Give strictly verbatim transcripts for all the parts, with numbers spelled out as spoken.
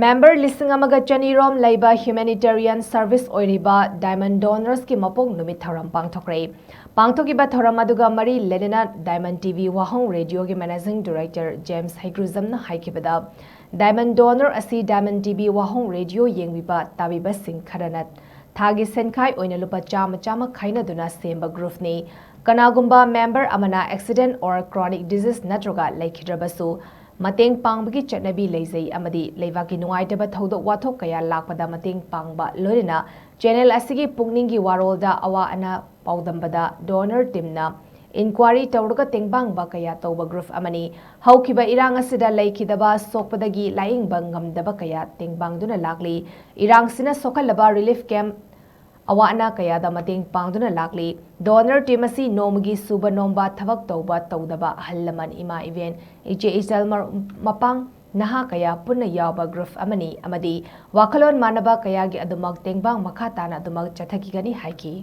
Member ꯂꯤꯁꯤꯡ ꯑꯃꯒ ꯆꯅꯤ ꯔꯣꯝ ꯂꯩꯕ ꯍ꯭ꯌꯨꯃꯦꯅꯤꯇꯦꯔꯤꯌꯟ ꯁꯔꯚꯤꯁ ꯑꯣꯏꯔꯤꯕ ꯗꯥꯏꯃꯟ ꯗꯣꯅꯔꯁꯀꯤ ꯃꯄꯣꯛ ꯅꯨꯃꯤꯠ ꯊꯧꯔꯝ ꯄꯥꯡꯊꯣꯛꯈ꯭ꯔꯦ꯫ ꯄꯥꯡꯊꯣꯛꯈꯤꯕ ꯊꯧꯔꯝ ꯑꯗꯨꯒ ꯃꯔꯤ ꯂꯩꯅꯅ ꯗꯥꯏꯃꯟ ꯇꯤꯚꯤ ꯋꯥꯍꯣꯡ ꯔꯦꯗꯤꯑꯣꯒꯤ ꯃꯦꯅꯦꯖꯤꯡ ꯗꯤꯔꯦꯛꯇꯔ ꯖꯦꯝꯁ ꯍꯩꯒ꯭ꯔꯨꯖꯝꯅ ꯍꯥꯏꯈꯤꯕꯗ, ꯗꯥꯏꯃꯟ ꯗꯣꯅꯔ ꯑꯁꯤ ꯗꯥꯏꯃꯟ ꯇꯤꯚꯤ ꯋꯥꯍꯣꯡ ꯔꯦꯗꯤꯑꯣ ꯌꯦꯡꯕꯤꯕ ꯇꯥꯕꯤꯕꯁꯤꯡ ꯈꯔꯅ ꯊꯥꯒꯤ ꯁꯦꯟꯈꯥꯏ ꯑꯣꯏꯅ ꯂꯨꯄꯥ ꯆꯥꯝꯃ ꯆꯥꯝꯃ ꯈꯥꯏꯅꯗꯨꯅ ꯁꯦꯝꯕ ꯒ꯭ꯔꯨꯞꯅꯤ꯫ ꯀꯅꯥꯒꯨꯝꯕ ꯃꯦꯝꯕꯔ ꯑꯃꯅ ꯑꯦꯛꯁꯤꯗꯦꯟ ꯑꯣꯔ ꯀ꯭ꯔꯣꯅꯤꯛ ꯗꯤꯖꯤꯖ ꯅꯠꯇ꯭ꯔꯒ ꯂꯩꯈꯤꯗ꯭ꯔꯕꯁꯨ, ꯃꯇꯦꯡ ꯄꯥꯡꯕꯒꯤ ꯆꯠꯅꯕꯤ ꯂꯩꯖꯩ ꯑꯃꯗꯤ ꯂꯩꯕꯥꯛꯀꯤ ꯅꯨꯡꯉꯥꯏꯇꯕ ꯊꯧꯗꯣꯛ ꯋꯥꯊꯣꯛ ꯀꯌꯥ ꯂꯥꯛꯄꯗ ꯃꯇꯦꯡ ꯄꯥꯡꯕ, ꯂꯣꯏꯅꯅ ꯆꯦꯅꯦꯜ ꯑꯁꯤꯒꯤ ꯄꯨꯛꯅꯤꯡꯒꯤ ꯋꯥꯔꯣꯜꯗ ꯑꯋꯥ ꯑꯅꯥ ꯄꯥꯎꯗꯝꯕꯗ ꯗꯣꯅꯔ ꯇꯤꯝꯅ ꯏꯟꯀ꯭ꯋꯥꯔꯤ ꯇꯧꯔꯒ ꯇꯦꯡꯕꯥꯡꯕ ꯀꯌꯥ ꯇꯧꯕ ꯒ꯭ꯔꯨꯞ ꯑꯃꯅꯤ꯫ ꯍꯧꯈꯤꯕ ꯏꯔꯥꯡ ꯑꯁꯤꯗ ꯂꯩꯈꯤꯗꯕ, ꯁꯣꯛꯄꯗꯒꯤ ꯂꯥꯌꯦꯡꯕ ꯉꯝꯗꯕ ꯀꯌꯥ ꯇꯦꯡꯕꯥꯡꯗꯨꯅ ꯂꯥꯛꯂꯤ꯫ ꯏꯔꯥꯡꯁꯤꯅ ꯁꯣꯛꯍꯜꯂꯕ ꯔꯤꯂꯤꯐ ꯀꯦꯝꯞ, ꯑꯋꯥ ꯑꯅꯥ ꯀꯌꯥꯗ ꯃꯇꯦꯡ ꯄꯥꯡꯗꯨꯅ ꯂꯥꯛꯂꯤ꯫ ꯗꯣꯅꯔ ꯇꯤꯝ ꯑꯁꯤ ꯅꯣꯡꯃꯒꯤ ꯁꯨꯕ ꯅꯣꯝꯕ, ꯊꯕꯛ ꯇꯧꯕ ꯇꯧꯗꯕ, ꯑꯍꯜ ꯂꯃꯟ, ꯏꯃꯥ ꯏꯕꯦꯟ, ꯏꯆꯦ ꯏꯆꯜ, ꯃꯔꯨꯞ ꯃꯄꯥꯡ, ꯅꯍꯥ ꯀꯌꯥ ꯄꯨꯟꯅ ꯌꯥꯎꯕ ꯒ꯭ꯔꯨꯞ ꯑꯃꯅꯤ ꯑꯃꯗꯤ ꯋꯥꯈꯜꯂꯣꯟ ꯃꯥꯟꯅꯕ ꯀꯌꯥꯒꯤ ꯑꯗꯨꯃꯛ ꯇꯦꯡꯕꯥꯡ ꯃꯈꯥ ꯇꯥꯅ ꯑꯗꯨꯃꯛ ꯆꯠꯊꯈꯤꯒꯅꯤ ꯍꯥꯏꯈꯤ꯫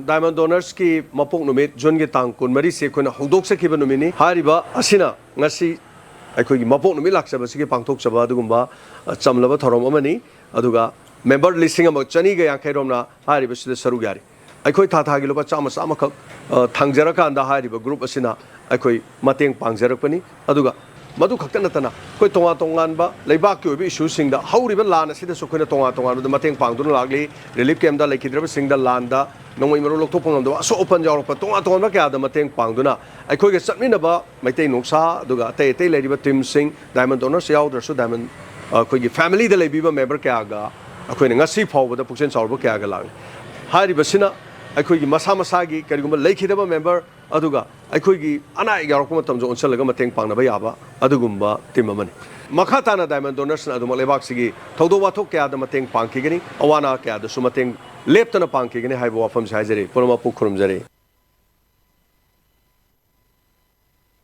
ꯗꯥꯏꯃꯟ ꯗꯣꯅꯔꯁꯀꯤ ꯃꯄꯣꯛ ꯅꯨꯃꯤꯠ, ꯖꯨꯟꯒꯤ ꯇꯥꯡ ꯀꯨꯟꯃꯔꯤꯁꯤ ꯑꯩꯈꯣꯏꯅ ꯍꯧꯗꯣꯛꯆꯈꯤꯕ ꯅꯨꯃꯤꯠꯅꯤ꯫ ꯍꯥꯏꯔꯤꯕ ꯑꯁꯤꯅ ꯉꯁꯤ ꯑꯩꯈꯣꯏꯒꯤ ꯃꯄꯣꯛ ꯅꯨꯃꯤꯠ ꯂꯥꯛꯆꯕꯁꯤꯒꯤ ꯄꯥꯡꯊꯣꯛꯆꯕ ꯑꯗꯨꯒꯨꯝꯕ, ꯑ, ꯆꯝꯂꯕ ꯊꯧꯔꯝ ꯑꯃꯅꯤ꯫ ꯑꯗꯨꯒ ꯃꯦꯝꯕꯔ ꯂꯤꯁꯤꯡ ꯑꯃ ꯆꯅꯤꯒ ꯌꯥꯡꯈꯩ ꯔꯣꯝꯅ ꯍꯥꯏꯔꯤꯕꯁꯤꯗ ꯁꯔꯨꯛ ꯌꯥꯔꯤ꯫ ꯑꯩꯈꯣꯏ ꯊꯥ ꯊꯥꯒꯤ ꯂꯨꯄꯥ ꯆꯥꯝꯃ ꯆꯥꯝꯃꯈꯛ, ꯑ, ꯊꯥꯡꯖꯔꯀꯥꯟꯗ ꯍꯥꯏꯔꯤꯕ ꯒ꯭ꯔꯨꯞ ꯑꯁꯤꯅ ꯑꯩꯈꯣꯏ ꯃꯇꯦꯡ ꯄꯥꯡꯖꯔꯛꯄꯅꯤ꯫ ꯑꯗꯨꯒ ꯃꯗꯨ ꯈꯛꯇ ꯅꯠꯇꯅ ꯑꯩꯈꯣꯏ ꯇꯣꯉꯥꯟ ꯇꯣꯉꯥꯟꯕ ꯂꯩꯕꯥꯛꯀꯤ ꯑꯣꯏꯕ ꯏꯁꯨꯁꯤꯡꯗ, ꯍꯧꯔꯤꯕ ꯂꯥꯟ ꯑꯁꯤꯗꯁꯨ ꯑꯩꯈꯣꯏꯅ ꯇꯣꯉꯥꯟ ꯇꯣꯉꯥꯟꯕꯗ ꯃꯇꯦꯡ ꯄꯥꯡꯗꯨꯅ ꯂꯥꯛꯂꯤ꯫ ꯔꯤꯂꯤꯐ ꯀꯦꯝꯞꯇ ꯂꯩꯈꯤꯗ꯭ꯔꯕꯁꯤꯡꯗ ꯂꯥꯟꯗ ꯅꯣꯡꯃꯩ ꯃꯔꯨ ꯂꯧꯊꯣꯛꯄ ꯉꯝꯗꯕ ꯑꯁꯣꯛ ꯑꯄꯟ ꯌꯥꯎꯔꯛꯄ ꯇꯣꯉꯥꯟ ꯇꯣꯉꯥꯟꯕ ꯀꯌꯥꯗ ꯃꯇꯦꯡ ꯄꯥꯡꯗꯨꯅ ꯑꯩꯈꯣꯏꯒ ꯆꯠꯃꯤꯟꯅꯕ ꯃꯩꯇꯩ ꯅꯨꯡꯁꯥ, ꯑꯗꯨꯒ ꯑꯇꯩ ꯑꯇꯩ ꯂꯩꯔꯤꯕ ꯇꯤꯝꯁꯤꯡ, ꯗꯥꯏꯃꯟ ꯗꯣꯅꯔꯁ ꯌꯥꯎꯗ꯭ꯔꯁꯨ ꯗꯥꯏꯃꯟ, ꯑꯩꯈꯣꯏꯒꯤ ꯐꯦꯃꯤꯂꯤꯗ ꯂꯩꯕꯤꯕ ꯃꯦꯝꯕꯔ ꯀꯌꯥꯒ ꯑꯩꯈꯣꯏꯅ ꯉꯁꯤ ꯐꯥꯎꯕꯗ ꯄꯨꯛꯆꯦꯜ ꯆꯥꯎꯔꯕ ꯀꯌꯥꯒ ꯂꯥꯛꯂꯤ꯫ ꯍꯥꯏꯔꯤꯕꯁꯤꯅ ꯑꯩꯈꯣꯏꯒꯤ ꯃꯁꯥ ꯃꯁꯥꯒꯤ ꯀꯔꯤꯒꯨꯝꯕ ꯂꯩꯈꯤꯗꯕ ꯃꯦꯝꯕꯔ ꯑꯗꯨꯒ ꯑꯩꯈꯣꯏꯒꯤ ꯑꯅꯥ ꯑꯌꯦꯛ ꯌꯥꯎꯔꯛꯄ ꯃꯇꯝꯗ ꯑꯣꯟꯁꯤꯜꯂꯒ ꯃꯇꯦꯡ ꯄꯥꯡꯅꯕ ꯌꯥꯕ ꯑꯗꯨꯒꯨꯝꯕ ꯇꯤꯝ ꯑꯃꯅꯤ꯫ ꯃꯈꯥ ꯇꯥꯅ ꯗꯥꯏꯃꯟ ꯗꯣꯅꯔꯁꯅ ꯑꯗꯨꯃꯛ ꯂꯩꯕꯥꯛꯁꯤꯒꯤ ꯊꯧꯗꯣꯛ ꯋꯥꯊꯣꯛ ꯀꯌꯥꯗ ꯃꯇꯦꯡ ꯄꯥꯡꯈꯤꯒꯅꯤ, ꯑꯋꯥ ꯑꯅꯥ ꯀꯌꯥꯗꯁꯨ ꯃꯇꯦꯡ ꯂꯦꯞꯇꯅ ꯄꯥꯡꯈꯤꯒꯅꯤ ꯍꯥꯏꯕ ꯋꯥꯐꯝꯁꯤ ꯍꯥꯏꯖꯔꯤ꯫ ꯄꯨꯝꯅꯃꯛꯄꯨ ꯈꯨꯔꯨꯝꯖꯔꯤ꯫